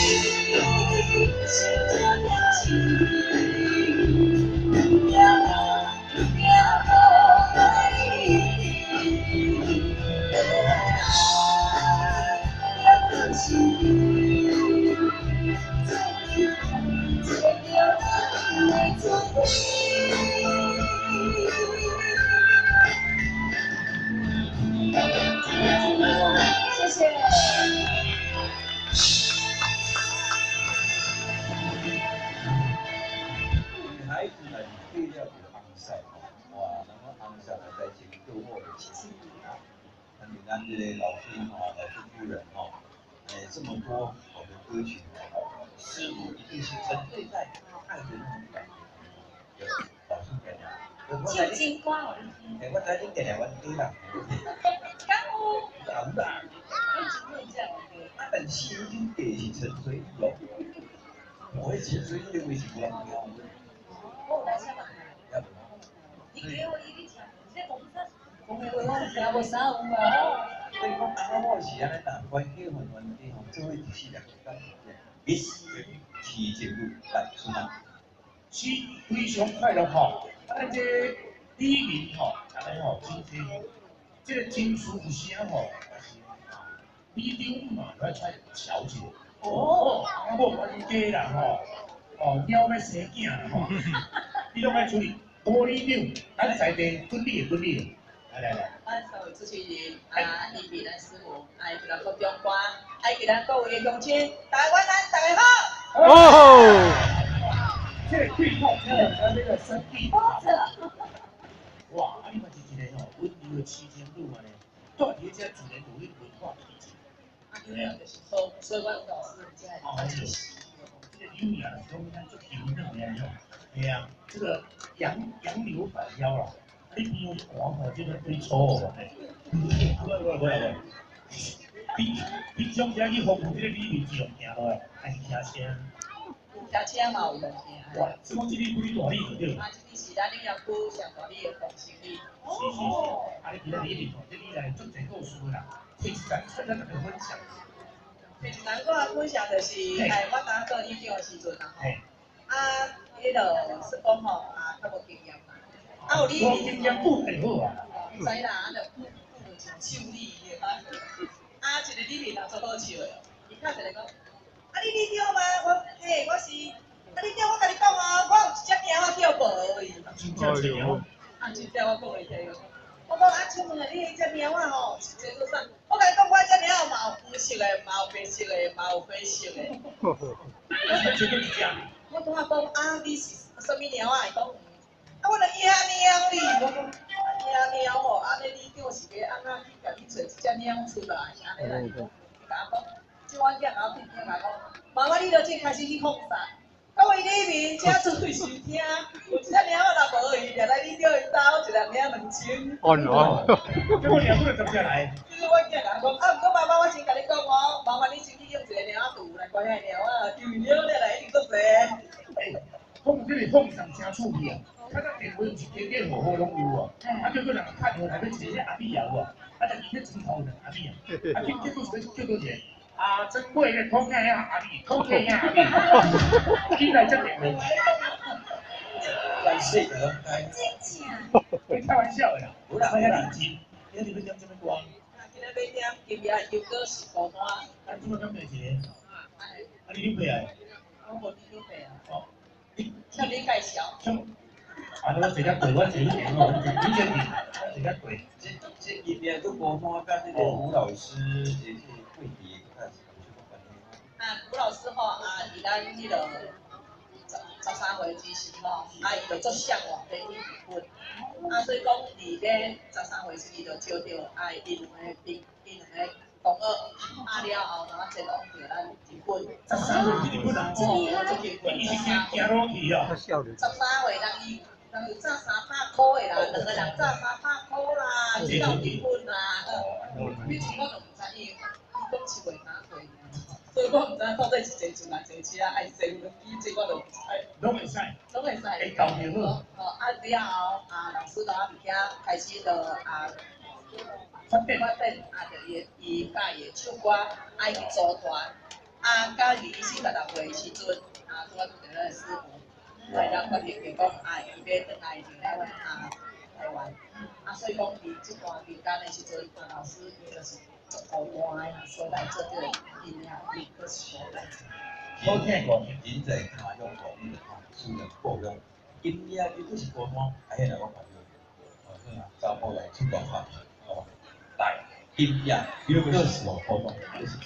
心照点情，命无命无爱你，也可惜，做做着咱的主题。谢谢。女孩子呢，你对了就红色吼，哇，人讲红色来在情祝好的气啊。那你咱这个老师吼，老师夫人吼，哎，這麼多好的歌曲，師母一定是沉醉在愛的那種感覺。老師講的，唱情歌予你聽。哎，我知恁定定阮家人。敢有？有啦。啊，但是恁爸是陳水扁哦，我迄陳水扁的話是無人聽。我有來寫嘛？你給我一個唱，你講啥？講的話我聽無啥有啊。所以講，當我是按呢啦，關係混冤家吼，做伙一世人，一世痴情女來出來。是非常快樂吼，啊，咱這里民吼，大家吼真濟，這個情緒有聲吼，也是里長嘛來出來調一下。哦，啊某冤家啦吼，哦，貓欲生囝啦吼，你攏愛處理。吳里長，咱在地管理的管理，來來來。咱三位主持人啊，伊比咱師母，啊，伊咱國長官，啊，以及咱各位的鄉親，大家晚安，大家好。哦。這個對抗，這個這個生意。哇，啊，你嘛是一個吼溫柔的痴情女嘛呢？住佇這自然獨立文化體制。啊，對啊，就是所所以我老師才會。哦，這個有名就是講咱足柔軟的吼，嘿啊，這個楊楊柳百腰啦，你平常時吼，這個對粗哦，嘿。不不不不，平平常時去訪問這個里民是用行路的，還是騎車？騎車嘛有用行。哇，這講這里幾大里就對。啊，這里是咱嶺南區上大里的豐盛里。是是是，啊，你今仔日里吼，這里來足濟故事啦，提一層出來大家分享。提一層我來分享就是，哎，我當做里長的時陣啊吼，啊，彼落算講吼，啊，較無經驗啦。啊，有里無經驗久就好啊。毋知啦，啊，就久久像手里的啊。啊，一個里民人足好笑的，伊敲一個講，啊，你里長嗎？我，嘿，我是。啊，里長，我共你講哦，我有一隻貓仔叫無去。真正一貓。啊，真正我講伊聽。我講啊，請問啊，你彼隻貓仔吼是這做啥？我共你講，我這隻貓嘛有黃色的，嘛有白色的，嘛有灰色的。我拄仔講啊，你是啥物貓仔？伊講，啊，我著野貓哩。我講野貓吼，按呢里長是欲按怎去共你揣一隻貓出來？按呢啦，伊講，伊共我講，這阮囝共我變變來講，媽媽你著正開始去放散。各位里民，請注意收聽，有一隻貓仔若無去，掠來里長𪜶兜，一人領2000。哦喏，這我兩個就十隻來。就是我囝共我講，啊，毋過媽媽，我先共你講哦，媽媽你先去養一個貓仔櫥來關遐貓仔，丟了了來一定足濟。欸，講這個放送真趣味啊！較早電話毋是電電號號攏有啊，啊，結果人打電話來欲一個阿美也有啊，啊，就伊咧床頭兩阿美啊，啊，結果是欲叫佗一個？啊，珍貴的土囝仔阿美，土囝仔阿美，進來接電話。來世就攏知。真正。你開玩笑的啦，無啦，莫遐認真。今日欲點啥物歌？今日欲點今夜又閣是孤單。啊，這擺敢袂一個？啊，你恁爸來？我無恁爸啊。哦。向你介紹。啊，我坐較過，我坐你前哦，你先佇，我坐較過。這這今夜閣孤單，佮這個吳老師的這個對比。啊，吳老師吼，啊，佇咱彼落13歲之時吼，啊，伊就足嚮往欲去日本，啊，所以講佇咧十三歲時，伊就招著啊，𪜶兩个朋，𪜶兩個同學，啊了後，然後前往著咱日本。十三歲去日本啊？哦，去日本。伊是行行路去哦。13歲人伊，人有賺300箍的啦，兩個人賺三百箍啦，去到日本啦。你像我就毋知伊，伊講7月三歲。所以我毋知到底是坐船還是坐車，還是坐飛機，這我就毋知。攏會使。攏會使。會到就好。哦，啊了後，啊老師就啊佇遐開始就啊發展。發展啊，就伊伊佮意的唱歌，愛去組團，啊，到伊46歲時陣，啊，拄仔拄著咱的師父，來咱決定就講，啊，伊欲轉來佇咱啊台灣。啊，所以講佇這段期間的時陣，啊，老師伊就是足孤單的，所以來做這個今夜伊閣是孤單。好聽歌。人在他鄉吼，你就看思念故鄉。今夜伊閣是孤單，啊，彼個我看著，哦，好啊，查某來出國看，哦，來，今夜伊閣是孤單，就是。